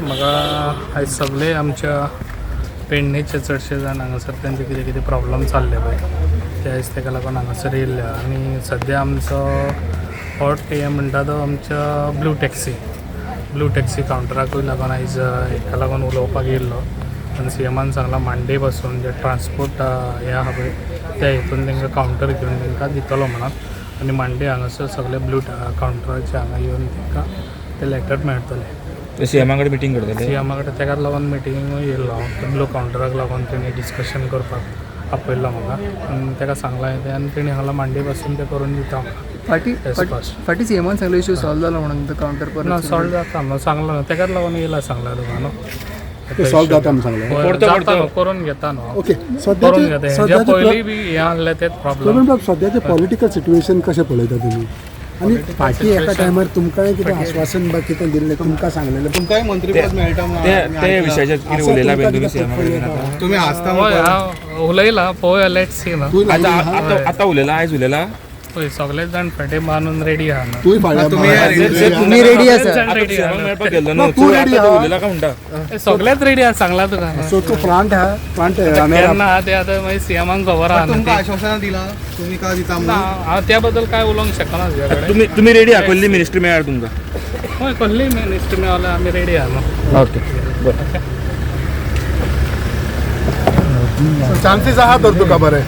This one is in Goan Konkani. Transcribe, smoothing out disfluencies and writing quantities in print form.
म्हाका आयज सगळे आमच्या पेडणेचे चडशे जाण हांगासर तेंचे कितें कितें प्रॉब्लम चालले पळय ते आयज तेका लागून हांगासर येयल्ले आहा. आनी सद्या आमचो हॉट हें म्हणटा तो आमच्या ब्लू टॅक्सी कावंटराकूय लागून आयज हेका लागून उलोवपाक येयल्लो आनी सीएमान सांगलां मांडे पासून जे ट्रान्सपोर्ट हें आहा पळय त्या हितून तांकां कावंटर घेवन तांकां दितलो म्हणून आनी मांडे हांगासर सगळे ब्लू कावंटराचे हांगा येवन तांकां ते लेटर मेळटले. सीएमा कडेन मिटींग करतले. सीएमा कडेन तेकाच लागून मिटिंगूय येयल्लो हांव. ब्लू कावंटराक लागून तेणी डिस्कशन करपाक आपयल्लो म्हाका आनी तेका सांगलां तें आनी तेणी सांगलां मांडे पासून तें करून दिता म्हाका. फाटी Yes, boss. फाटी सीएमान सांगलो इश्यू सॉल्व जालो म्हणून तो कावंटर ना परत सॉल्व जाता न्हू सांगलां न्हू तेकाच लागून येयला सांगलां तुका न्हू. ते सॉल्व जाता म्हूण सांगलें. पळय, परतो- जाता परतो. न्हू, करून घेता न्हू. ओके, करून सद्याचे घेता हेज्या सद्याचे पयलीं बी हें आहलें तेच प्रॉब्लम. प्रवीण बाब, सद्याचें पॉलिटिकल सिट्युएशन कशें पळयता तुमी आनी फाटीं एका टायमार तुमकांय कितें आश्वासन बा कितें दिल्लें तुमकां सांगलेलें? तुमकांय मंत्रीपद मेळटा म्हणून ते आमी ते आयकलां. विशयाचेर कितें आसा उलयला तुमकां बीन तुमी कितें सीएमा कडेन portfolio आतां? तुमी हासता हय, हांव उलयलां पळोवया, let see न्हू. तूं आतां आतां आतां उलयला, आयज उलयला. पळय सगळे जाण फेटे बांदून रेडी आहा न्हू. तूंय फाल्यां तुमी तुमी रेडी सगळेच आसा? जाण आतां रेडी आहा सीएमाक न्हू. मेळपाक गेल्लो ना, न्हू. तूं तूं ready आतां आहा. उलयला काय म्हणटा? सगळेच रेडी आहा सांगलां तुका न्हू. सो तूं फ्रंट आहा, फ्रंट रनर. केन्ना आहा ते आतां मागीर सीएमाक खबर आहा न्हू तुमकां ती. आश्वासनां दिलां तुमी का दिता ना, म्हणून? हांव त्या बद्दल काय उलोवंक शकना तुज्या कडेन. तुमी तुमी रेडी आहा? कसली मिनिस्ट्री मेळ्ळ्यार तुमकां? हय, कसली मिनिस्ट्री मेळ्ळ्यार आमी रेडी आहा न्हू. ओके, बरें. चान्सीस आहा तर तुका बरें.